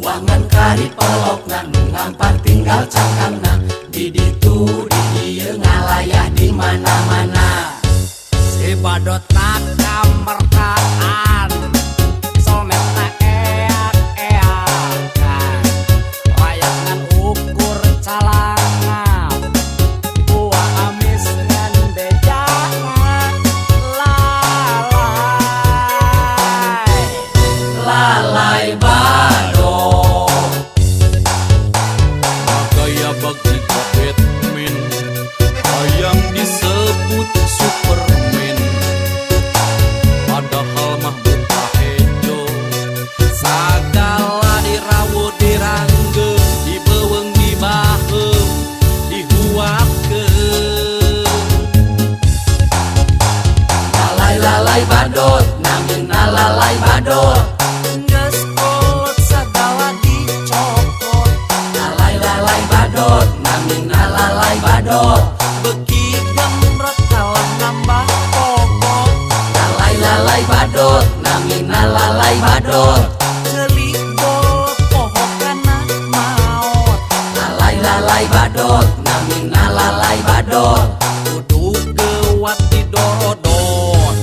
Buah ngan kari pelokna, nu ngampar tinggal cangkangna. Di ditu di dieu ngalayah di mana-mana. Si badot kamerkaan, sometna eak-eakan, rakyat ngan ukur calangap, buah amis ngan bejana. Lalai Lalai badot. Gaya bagi Batman, hayang disebut Superman, padahal mah buta hejo. Sagala dirawu diranggeum, dibeuweung dibaheum, dihuapkeun. Lalai lalai badot, namina lalai badot. Geus kolot sagala dicokot. Lalai lalai badot, namina lalai badot. Beki gembrot kalah nambah bobot. Lalai lalai badot, namina lalai badot. Celik bolot poho kana maot. Lalai lalai badot, namina lalai badot. Kudu geuwat didorodot.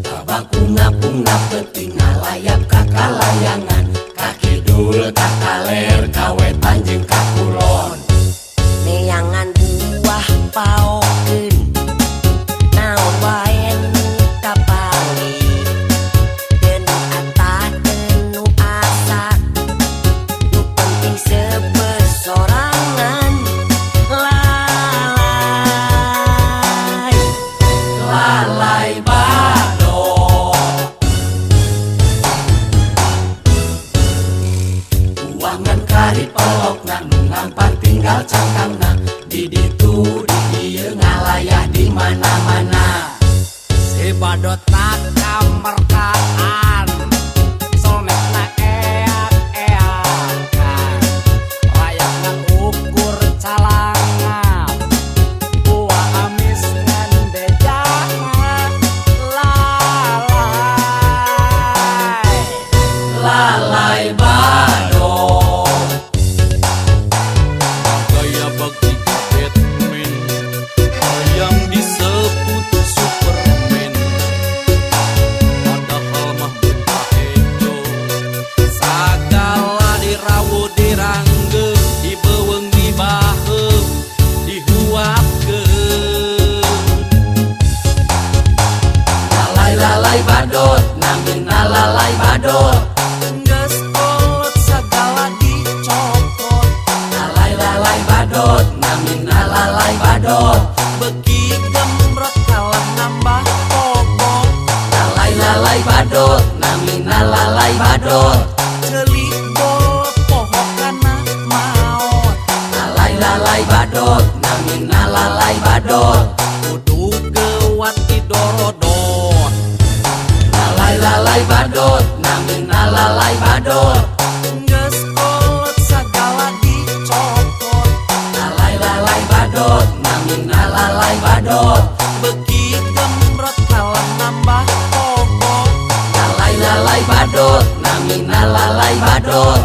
Tabang pungna peuting ngalayap ka kalayangan, ka kidul ka kaler, ka wetan jeung ka kulon. Neangan buah paokeun, naon wae nu kapanggih, teu nu atah teu nu asak, nu penting seubeuh sorangan. Lalai Lalai badot. Buah ngan kari pelokna, nu ngampar tinggal cangkangna. Di ditu di dieu ngalayah di mana-mana. Si badot kamerkaan, sometna eak-eakan, rakyat ngan ukur calangap, buah amis ngan bejana. Lalai Lalai badot. Gaya bagi Batman, hayang disebut Superman, padahal mah buta hejo. Sagala dirawu diranggeum, dibeuweung dibaheum, dihuapkeun. Lalai lalai badot, namina lalai badot. Geus kolot sagala dicokot. Lalai lalai badot, namina lalai badot. Beki gembrot kalah nambah bobot. Lalai lalai badot, namina lalai badot. Celik bolot poho kana maot. Lalai lalai badot, namina lalai badot. Kudu geuwat didorodot. Lalai lalai badot, namina lalai badot. Geus kolot sagala dicokot. Lalai lalai badot, namina lalai badot. Beki gembrot kalah nambah bobot. Lalai lalai badot, namina lalai badot.